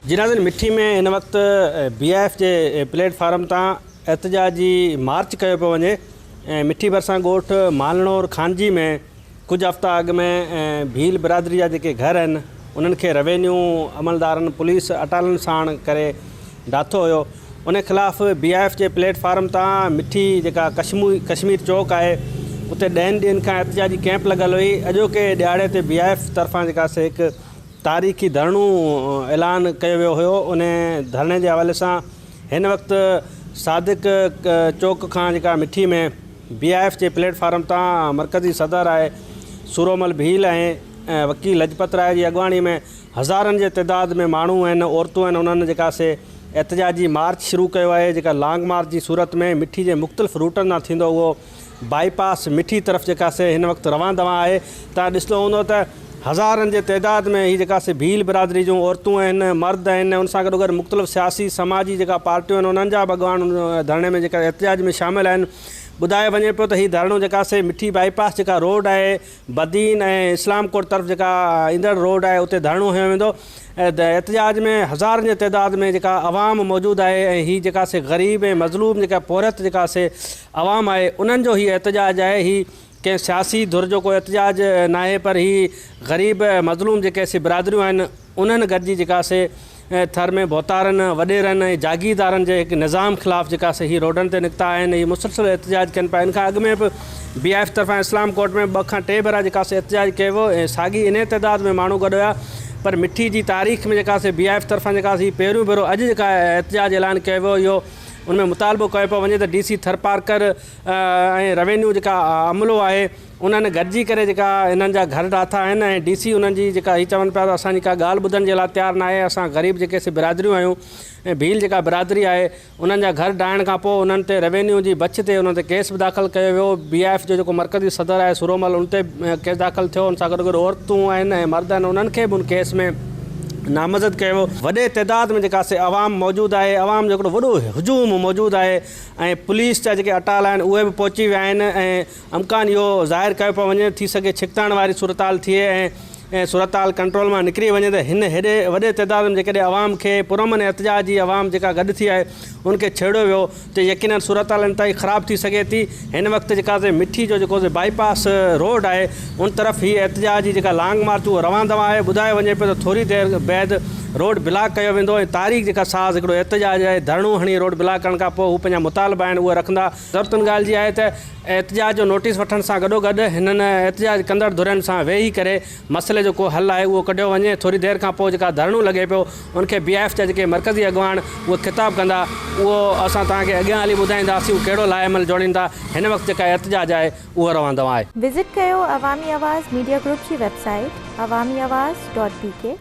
جي ناظرين مٺي ۾ هن وقت بي I F جي پليٽ فارم تان احتجاجي مارچ ڪيو پيو وڃي ۽ مٺي ڀرسان ڳوٺ مالڻور خانجي ۾ ڪجهه هفتا اڳ ۾ ڀيل برادري جا جيڪي گهر آهن انهن کي روينيو عملدارن پوليس اٽالن ساڻ ڪري ڊاٿو هيو ان خلاف بي I F جي پليٽ فارم تان مٺي جيڪا ڪشمير چوڪ آهي اتي ڏهن ڏينهن کان احتجاجي ڪئمپ لڳل هئي اڄوڪي ڏهاڙي تي بي I F طرفان جيڪا سي هڪ تاريخي ڌرڻو اعلان ڪيو ويو هيو ان ڌرڻي جي حوالي سان هن وقت صادق چوڪ کان جيڪا مٺي ۾ بي I F جي پليٽ فارم تان مرڪزي صدر آهي سورومل ڀيل ۽ وڪيل لجپت راء جي اڳواڻي ۾ هزارن جي تعداد ۾ ماڻهو آهن عورتون آهن انهن جيڪا سي احتجاجي مارچ شروع ڪيو آهي جيڪا لانگ مارچ جي صورت ۾ مٺي جي مختلف روٽن تان ٿيندو اهو بائي پاس مٺي طرف جيڪا سي هن وقت روان دوان آهي تان ڏسندو هوندو ته هزارن جي تعداد ۾ هي جيڪا سي ڀيل برادري جون عورتون آهن مرد آهن ان سان گڏوگڏ مختلف سياسي سماجي جيڪا پارٽيون آهن انهن جا به اڳواڻ ڌرڻي ۾ جيڪا احتجاج ۾ شامل آهن ٻڌايو وڃي پيو ته هي ڌرڻو جيڪا سي مٺي بائي پاس جيڪا روڊ آهي بدين ۽ اسلام ڪوٽ طرف جيڪا ايندڙ روڊ آهي اتي ڌرڻو هنيو ويندو احتجاج ۾ هزارن جي تعداد ۾ جيڪا عوام موجود آهي ۽ هي جيڪا سي غريب ۽ مظلوم جيڪا پورهيت جيڪا سي عوام آهي انهن جو هي احتجاج آهي هي ڪنهن سياسي ڌر جو ڪو احتجاج ناهي پر هي غريب مظلوم جيڪي سي برادريون آهن انهن گڏجي جيڪا سي ٿر ۾ ڀوتارن وڏيرن ۽ جاگيردارن جي هڪ نظام خلاف جيڪا سي هي روڊن تي نڪتا آهن هي مسلسل احتجاج ڪن پيا ان کان اڳ ۾ به بي I F طرفان اسلام ڪوٽ ۾ ٻه کان ٽي ڀيرا جيڪا سي احتجاج ڪيو ويو ۽ ساڳي انهي تعداد ۾ ماڻهو گڏ هيا پر مٺي جي تاريخ ۾ جيڪا سي بي I F طرفان جيڪا سي پهريون ڀيرو اڄ جيڪا احتجاج اعلان ڪيو ويو اهو ان ۾ مطالبو ڪيو پيو وڃي ته ڊي سي ٿرپارڪر ۽ روينيو جيڪا عملو آهي انهن گڏجي ڪري جيڪا انهن جا گهر ڊاٿا آهن ۽ ڊي سي انهن جي جيڪا هي چون پيا ته اسان جي ڪا ڳالهه ٻڌڻ جي لاء تيار ناهي اسان غريب جيڪي سي برادريون آهيون ۽ ڀيل جيڪا برادري آهي انهن جا گهر ڊاهڻ کان پوء انهن تي روينيو جي بڇ تي انهن تي ڪيس به داخل ڪيو ويو بي I F جو جيڪو مرڪزي صدر آهي سرومل ان تي ڪيس داخل ٿيو ان سان گڏو گڏ عورتون آهن ۽ مرد آهن انهن کي به ان ڪيس ۾ نامزد ڪيو ويو. وڏي تعداد ۾ جيڪا سي عوام موجود آهي عوام جو هڪڙو وڏو هجوم موجود آهي ۽ پوليس جا جيڪي اٽال آهن اهي به پهچي ويا آهن ۽ امڪان اهو ظاهر ڪيو پيو وڃي ٿي سگهي ڇڪتاڻ واري صورتحال ٿئي ۽ صورتحال ڪنٽرول مان نڪري وڃي ته هن هيڏي وڏي تعداد ۾ جيڪڏهن عوام کي پرامن احتجاج جي عوام جيڪا گڏ ٿي آهي ان کي ڇيڙيو ويو ته يقينن صورتحال انتهائي خراب ٿي سگهي ٿي هن وقت جيڪا سي مٺي جو جيڪو سي بائي پاس روڊ آهي ان طرف هي احتجاج جي جيڪا لانگ مارچ اهو روان دوان آهي ٻڌايو وڃي پيو ته ٿوري دير بعد روڊ بلاڪ ڪيو ويندو ۽ تاريخ جيڪا ساز هڪڙو احتجاج آهي ڌرڻو هڻي روڊ بلاڪ ڪرڻ کان پوء هو پنهنجا مطالبا آهن اهي رکندا. ضرورت ان ڳالهه جي آهي ته احتجاج جو نوٽيس وٺڻ سان گڏوگڏ هنن احتجاج ڪندڙ ڌرين سان ويهي ڪري مسئلي جو ڪو حل آهي اهو ڪڍيو وڃي ٿوري دير کان پوء جيڪا ڌرڻو لڳي پيو ان کي بي I F جا جيڪي مرڪزي اڳواڻ اهي خطاب ڪندا اهو اسان توهان کي اڳيان هلي ٻڌائينداسين هو ڪهڙو لاء عمل جوڙين ٿا هن وقت جيڪا احتجاج آهي اهو روان دوان آهي. وزٽ ڪيو عوامي آواز ميڊيا گروپ جي website Awami Awaz dot B K.